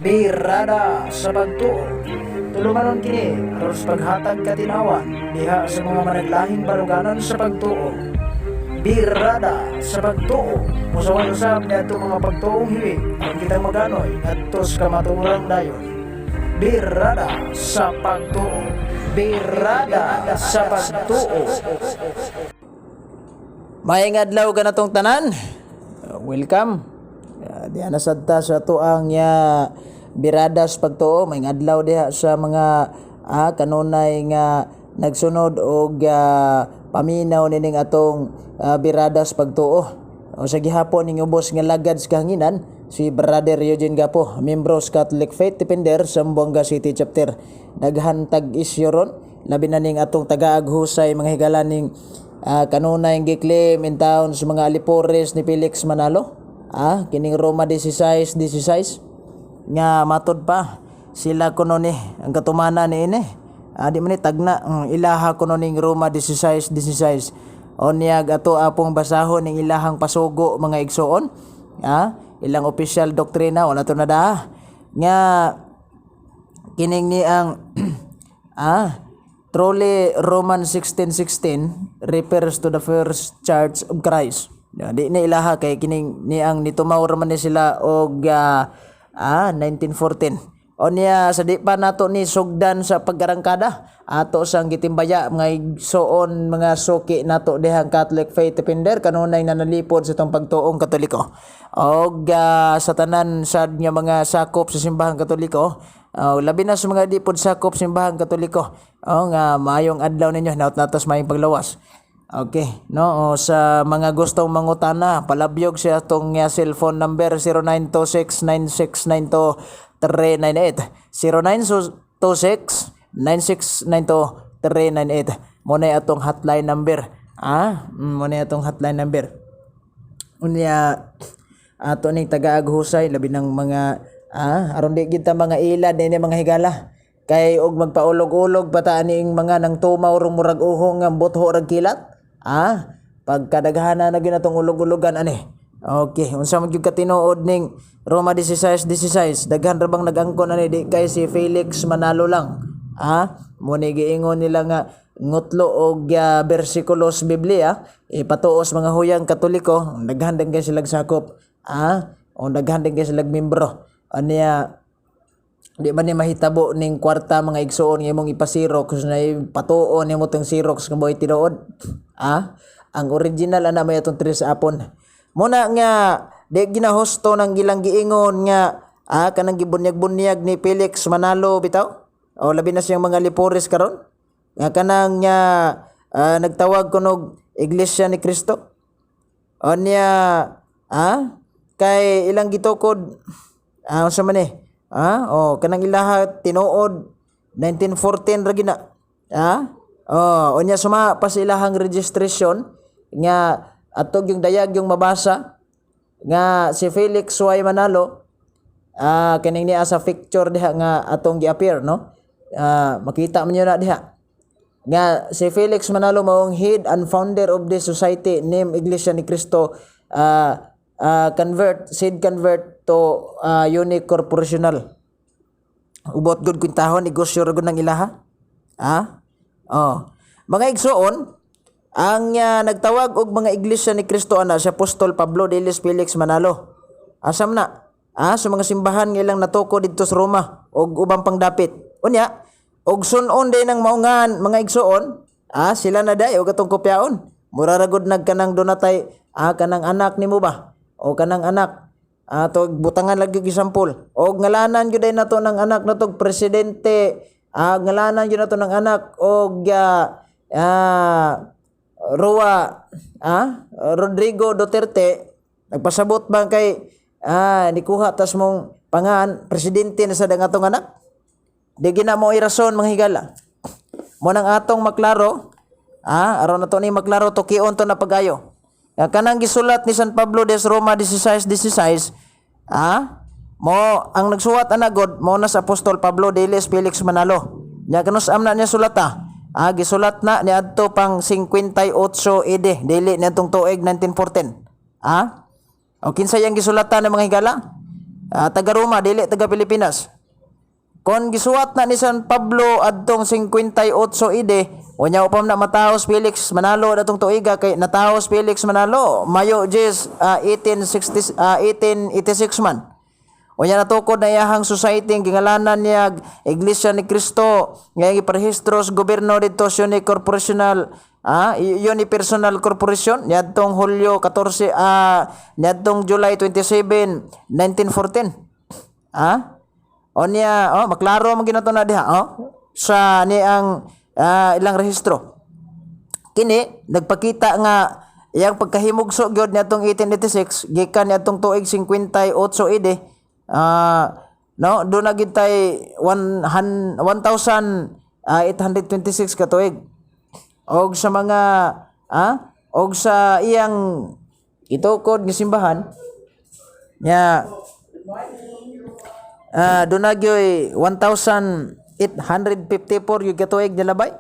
Birada sa pagtuo. Tulumanon kini aron sa paghatag katinawan diha sa mga managlahing baruganan sa pagtuo. Birada sa pagtuo. Musawan usab niadto mga pagtuong hiwi aron kitang maganoy ngadto sa kamatuorang dayon. Birada sa pagtuo. Birada sa pagtuo. Maayong adlaw kanatong tanan. Welcome. Diha na sad ta sa atoang biradas pagtuo. Maayong adlaw diha sa mga kanunay nga nagsunod og paminaw nining atong biradas pagtuo. O sa gihapon ning ubos nga lagad sa kahanginan si Brother Eugene Gapo, membro sa Catholic Faith Defender sa Zamboanga City Chapter. Daghan tag isyu ron, labi na ning atong tagaaghusay, mga higala, ning kanunay gi-claim in town sa mga alipores ni Felix Manalo. Kining Roma 16 16 nga matod pa sila kuno ni ang katumanan ni ini. Di man ni tagna ang ilaha kuno ning Roma 16 16. Unyag ato apong basahon ning ilahang pasugo, mga igsuon. Ilang official doktrina wala to na daa. Nga kining ni ang truly Roman 16:16 refers to the first church of Christ. Ya, di na ilaha kay kining ni ang nitumaw ra man ni sila og 1914. O niya sa di pa nato ni sugdan sa pag-arangkada, ato sang gitimbaya, mga igsoon, mga suki nato dihang Catholic Faith Defender kanunay nanalipod sa itong pagtuong Katoliko. Og sa tanan sad nga mga sakop sa simbahang Katoliko, labi na sa mga di pod sakop simbahang Katoliko. O nga maayong adlaw ninyo, hinaut natos maayong paglawas. Okay, no? O, sa mga gustong mangutana, palabyog sa atong cellphone number 0926-9692-398. 0926-9692-398. Mao na atong hotline number. Mao na atong hotline number. Unya ato ning tagaaghusay, labi ng mga aron di kita mga ilad ini, mga higala, kay og magpaulog-ulog pa ta ning mga nang tumaw rong murag uhong nga butho rag kilat, pagkadaghana na gyud atong ulog-ulogan ani. Okay, unsa man gyud katinuod ning Roma 16 16? Daghan ra bang nag-angkon ani? Di kay si Felix Manalo lang. Mo ni giingon nila nga ngutlo og bersikulos Biblia ipatuos mga huyang Katoliko. Daghan din kay silag sakop, o daghan din kay silag membro. Aniya di ba ni mahitabo ning kwarta, mga igsuon, nga imong ipa-xerox na ipatuo nimo tong xerox nga buhay tinuod? Ang original ana may atong tres apon muna nga di ginahusto ng gilang giingon nga kanang gibunyag-bunyag ni Felix Manalo bitaw, o labi na siyang mga lipores karon nga kanang nga nagtawag kunog Iglesia ni Cristo. O niya kay ilang gitukod, unsa man eh, oh, kanang ilaha tinuod 1914 ra gina. Oh, unya suma pa sa ilahang registration nga atog yung dayag yung mabasa nga si Felix Y. Manalo, kining niya sa picture diha nga atong gi-appear, no? Makita man niyo na diha nga si Felix Manalo maong head and founder of this society named Iglesia ni Cristo, convert said convert to unique corporational. Ubot gud kwintahon, negosyo ra gud ng ilaha. Oh, mga igsuon, ang nagtawag og mga Iglesia ni Cristo ana si Apostol Pablo, dilis Felix Manalo. Asam na sa mga simbahan nga ilang natuko didto sa Roma og ubang pangdapit. Unya og sun-on din ang maungan, mga igsuon, sila na day og atong kopyaon. Mura ra gud nag kanang dunatay kanang anak nimo ba o kanang anak to butangan lagi og example og ngalanan gyud ay nato ng anak nato presidente, ngalanan gyud nato ng anak og Roa, Rodrigo Duterte. Nagpasabot ba kay nikuha tas mong pangan presidente na sa ang atong anak? Di gina mo rason, mga higala. Mo nang atong maklaro, aron na to ni maklaro, tukion to na pagayo. Nga kanang gisulat ni San Pablo des Roma 16 16, mo ang nagsuwat ana god mo na sa Apostol Pablo, dilis Felix Manalo. Nya kanus am na niya sulata? Gisulat na niadto pang 58 AD, dili niadtong tuig 1914. O kinsa yang gisulatan ng mga higala? Taga Roma, dili taga Pilipinas. Kon gisuwat na ni San Pablo adtong 58 AD, unya upam na mataos Felix Manalo datong tuiga, kay nataos Felix Manalo Mayo 10, 1860, 1886 man. Unya natukod na iyahang society ang gingalanan niya Iglesia ni Cristo nga giparehistro sa gobyerno didto sa Unicorporational Unipersonal Corporation niadtong Hulyo 14, niadtong July 27, 1914. Onya, oh, maklaro man ginato na diha, oh, sa ni ang ilang rehistro. Kini nagpakita nga iyang pagkahimugso gyud niadtong 1886 gikan niadtong tuig 58 AD. No, do na gid tay 1826 ka tuig. Og sa mga og sa iyang itukod nga simbahan nya, doon na gyoy 1,854 yung katuig nilabay.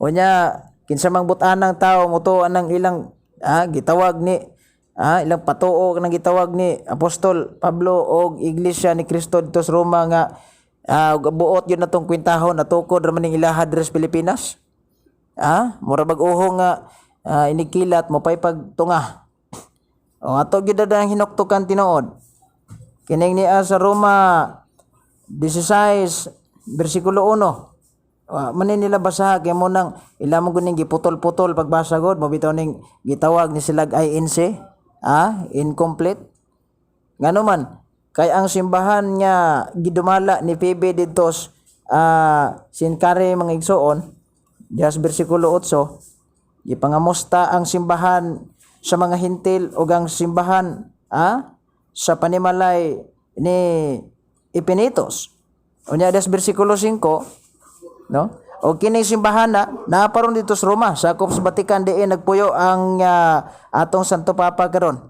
O nya, kinsa mang butanang tao mutuo anang ilang gitawag ni ilang patuo nang gitawag ni Apostol Pablo og Iglesia ni Cristo dito sa Roma nga og buot yun natong kwintahon, natukod ra man ning ilaha diri sa Pilipinas. Mura bag uho nga inikilat mo pay pagtunga. O ato gyud na ang hinuktukan tinuod. Kining niya sa Roma 16 bersikulo 1. Wa man ni nila basaha kay mo nang ila mo guning giputol-putol pagbasa god mo bitaw ning gitawag ni silag INC, incomplete. Ngano man kay ang simbahan nga gidumala ni PB didto Sinkare, mga igsoon, diha sa bersikulo 8, gipangamusta ang simbahan sa mga Hentil ug ang simbahan sa panimalay ni Epinitos. Unya des bersikulo 5, no? O kini simbahan na naa pa ron dito sa Roma, sakop sa Vatican, diin nagpuyo ang atong Santo Papa karon.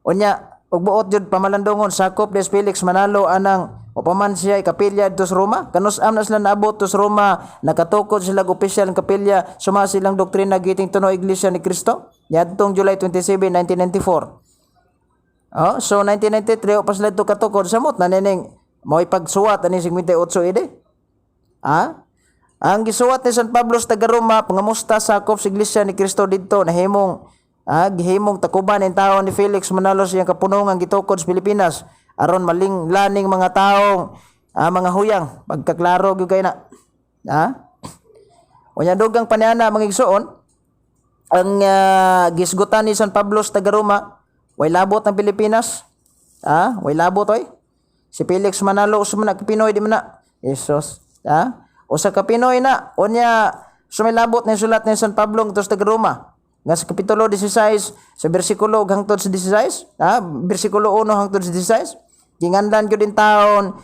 Unya ug buot jud pamalandungon, sakop des Felix Manalo anang upaman siya kapilya dito sa Roma. Kanus-am na sila naabot to sa Roma, nakatukod sila og opisyal ng kapilya suma silang doktrina giting tuno Iglesia ni Cristo niadtong July 27, 1994. Oh, so 1993 pa sila dito katukod, samot na nining mao'y pagsuwat ani 58 AD. Ang gisuwat ni San Pablo sa taga Roma, pangamusta sakop sa Iglesia ni Cristo didto, nahimong gihimong takuban ning tao ni Felix Manalo sa iyang kapunungan gitukod sa Pilipinas aron malinglaning mga taong mga huyang, pagkaklaro gyud kay na. Unya dugang paniana, mga igsoon, ang gisgutan ni San Pablo sa taga Roma, way labot ang Pilipinas. Way labot oy. Si Felix Manalo usa man na ka Pinoy, di man na. Jesus. Usa ka Pinoy na. Unya sumilabot ni sulat ni San Pablo ngadto sa taga Roma. Nga sa kapitulo 16 sa bersikulo hangtod sa 16, bersikulo 1 hangtod sa 16, ginganlan gyud din taon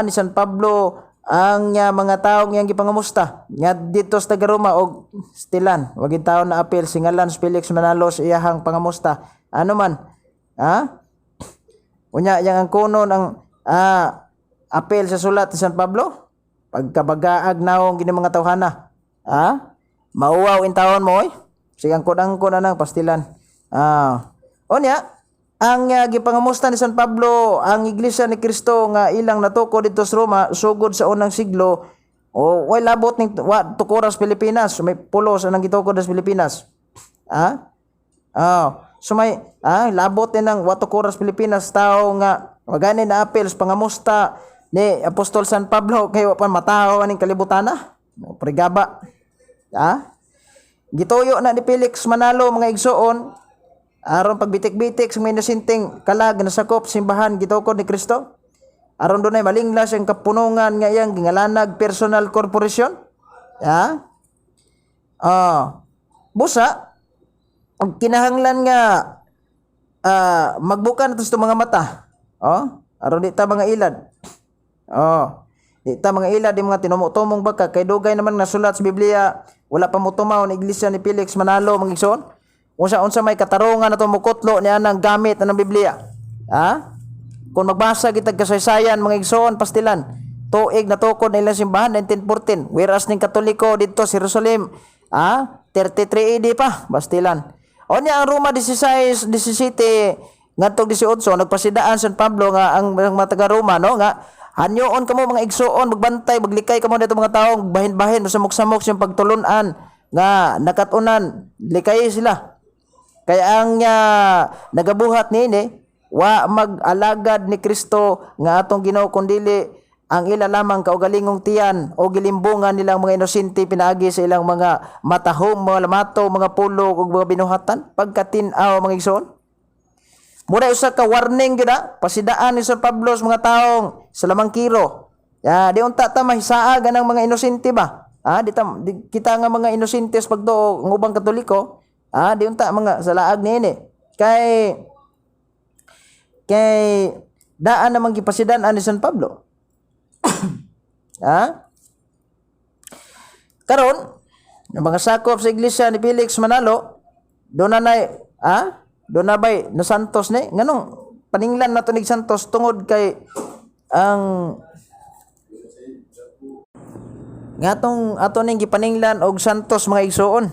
ni San Pablo ang mga taong iyang gipangamusta nga dito sa taga Roma og stilan wag taon na apel singalan si Felix Manalo sa iyahang pangamusta. Ano man? Unya yang ang kunon ang apel sa sulat ni San Pablo, pagkabagaag naong gini mga tawhana. Mauwaw in taon mo oy. Sige, ang angkon anang pastilan. Unya ang gipangamusta ni San Pablo ang Iglesia ni Cristo nga ilang natuko dito sa Roma sugod sa unang siglo o way labot ning wa tukoras Pilipinas, may pulos anang gitukod sa Pilipinas. So may labot din ang wa tukoras Pilipinas tao nga wagani na apel sa pangamusta ni Apostol San Pablo kay wa pa matawo aning kalibutana. Prigaba. Gituyo na ni Felix Manalo, mga igsoon, aron pagbitik-bitik sa mga inosenteng kalag na sakop simbahan gitukod ni Kristo. Aron dunay malinglas ang kapunungan nga iyang gingalanag personal corporation. Busa og kinahanglan nga magbuka na to sa mga mata. Oh, aron di ta mga ilad. Oh. Di ta mga ilad di mga tinumo-tumong baka kay dugay naman nasulat sa Biblia, wala pa motumaw ni Iglesia ni Felix Manalo, mga igsoon. Unsa unsa may katarungan na to mukutlo niya ng gamit ng Biblia? Ha? Kung magbasa kitag kasaysayan, mga igsoon, pastilan, tuig natukod na ilang simbahan 1914, whereas ning Katoliko dito sa Jerusalem 33 AD pa, bastilan. Onya ang Roma 16 17 Ngadtong 18, nagpasidaan San Pablo nga ang mga taga Roma, no, nga hanyoon kamo, mga igsuon, magbantay, maglikay kamo dito mga taong bahin-bahin, masamok-samok siyang pagtulunan nga nakatunan, likay sila. Kaya ang nagabuhat niini wa mag-alagad ni Kristo nga atong Ginoo, kundili ang ila lamang kaugalingong tiyan o gilimbungan nilang mga inosente pinaagi sa ilang mga matahom, mga lamato, mga pulo ug mga binuhatan. Pagkatin-aw, mga igsoon. Muna usa ka warning gyud pasidaan ni San Pablo sa mga taong sa lamangkiro. Ya, di unta ta mahisaag ang mga inosente ba? Ah, di, ta, di kita nga mga inosente sa pagtuo ng ubang Katoliko, di unta mga sa laag niini. Kay daan namang gipasidan ni San Pablo. Ha? Karon, ang mga sakop sa iglesia ni Felix Manalo, doon na nay, doon na bay na Santos ni nganong paninglan na to ni Santos tungod kay ang ngatong ato ning gipaninglan og Santos, mga igsuon,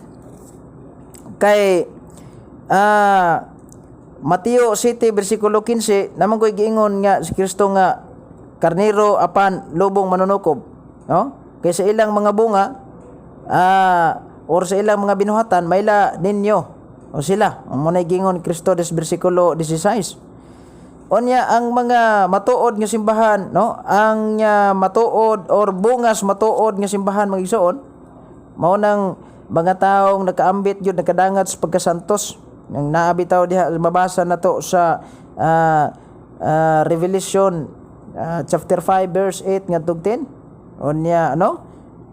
kay Mateo 7 bersikulo 15 naman ko'y giingon nga si Kristo nga karnero apan lobong manunukob, no? Kay sa ilang mga bunga or sa ilang mga binuhatan maila ninyo o sila. Ang mao giingon ni Kristo des bersikulo 16. Unya ang mga matuod nga simbahan, no? Ang matuod or bungas matuod nga simbahan, mga igsoon, mao nang mga taong nakaambit gyud, nakadangat sa pagkasantos. Ang naa bitaw diha mabasa na to sa Revelation chapter 5 verse 8 ngadtong 10. Unya ano?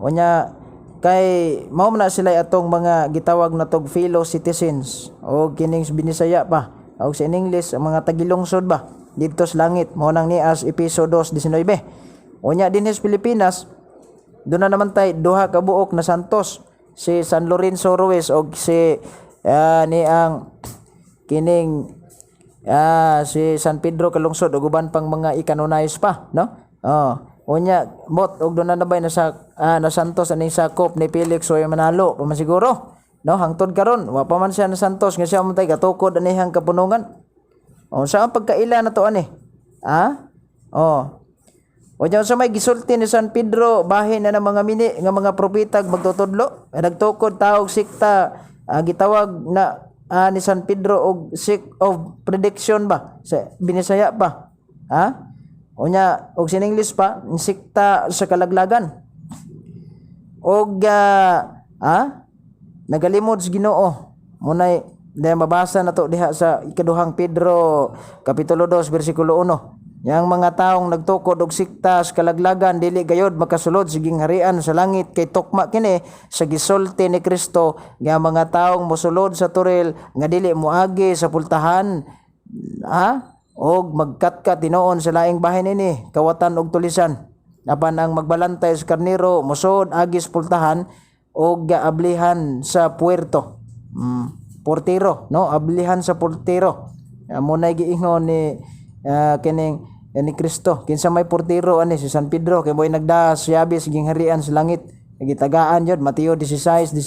Unya kay mao man na sila atong mga gitawag na tog fellow citizens o kining Binisaya pa o sa in English ang mga tagilungsod ba didto sa langit, mao nang nias Epeso 2:19. Unya dinhi sa Pilipinas doon na naman tay duha ka buok na santos, si San Lorenzo Ruiz og si ni ang kining si San Pedro Kalungsod ug uban pang mga i-canonize pa, no? Oh, unya mot og doon na nabay na na Santos aning sakop ni Felix Oy Manalo pa man siguro, no? Hangtod karon wa pa man siya na Santos nga siya man tay gatukod anihang kapunungan. Oh, sa ang pagkaila na to ani, ah? Oh, o diyan sa may gisulti ni San Pedro bahin na ng mga mini nga mga propetag magtutudlo. Ay nagtukod tawag sikta, gitawag na ni San Pedro og sect of prediction ba sa Binisaya pa. Ha? Unya og sa English pa sikta sa kalaglagan. Og nagalimod sa Ginoo. Munay dahil mabasa na to diha sa ikaduhang Pedro kapitulo 2 bersikulo 1. Yang mga taong nagtukod og sikta sa kalaglagan dili gayod makasulod sa gingharian sa langit, kay tukma kini sa gisulti ni Kristo nga mga taong mosulod sa toril nga dili moagi sa pultahan og magkatkat tinuon sa laing bahin ini kawatan og tulisan. Apan ang magbalantay sa karnero mosud agi sa pultahan og ablihan sa puerto. Portero, no? Ablihan sa portero. Amo na giingon ni kining ni Kristo. Kinsa may portero ani? Si San Pedro, kay mo'y nagdas yabi sa gingharian sa langit. Gitagaan yun Mateo 16:19.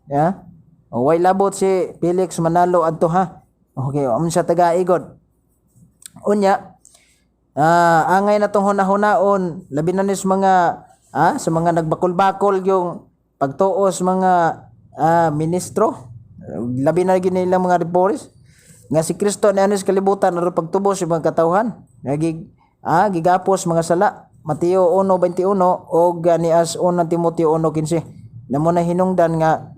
Ya. O way labot si Felix Manalo adto, ha. Okay, amo siya taga-igod. Unya, angay na tong hunahunahon labi na ni sa mga nagbakol-bakol yung pagtuos mga ministro, labi na gid nilang mga reformers nga si Kristo ni anis kalibutan aron pagtubos sa mga katawhan nga gigapos mga sala, Mateo 1:21 og nias 1 Timoteo 1:15 namo na hinungdan nga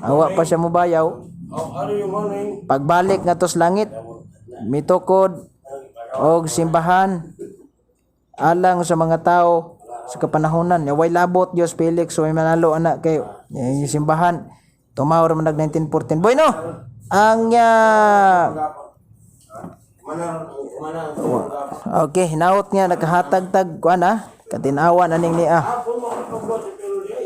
awa pa siya mobayaw. Oh, ano yung morning? Pagbalik nga sa langit mitukod og simbahan alang sa mga tao sa kapanahonan. Way labot Dios Felix o Manalo ana kay yung simbahan tumaw ra man nag 1914. Bueno, ang okay, hinaot nga nakahatag tag kuan katinawan aning niya.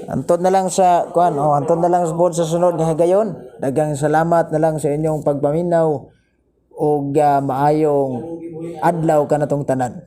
Antod na lang sa kuan, oh, antod na lang sa board sa sunod nga higayon. Daghang salamat na lang sa inyong pagpaminaw ug maayong adlaw kanatong tanan.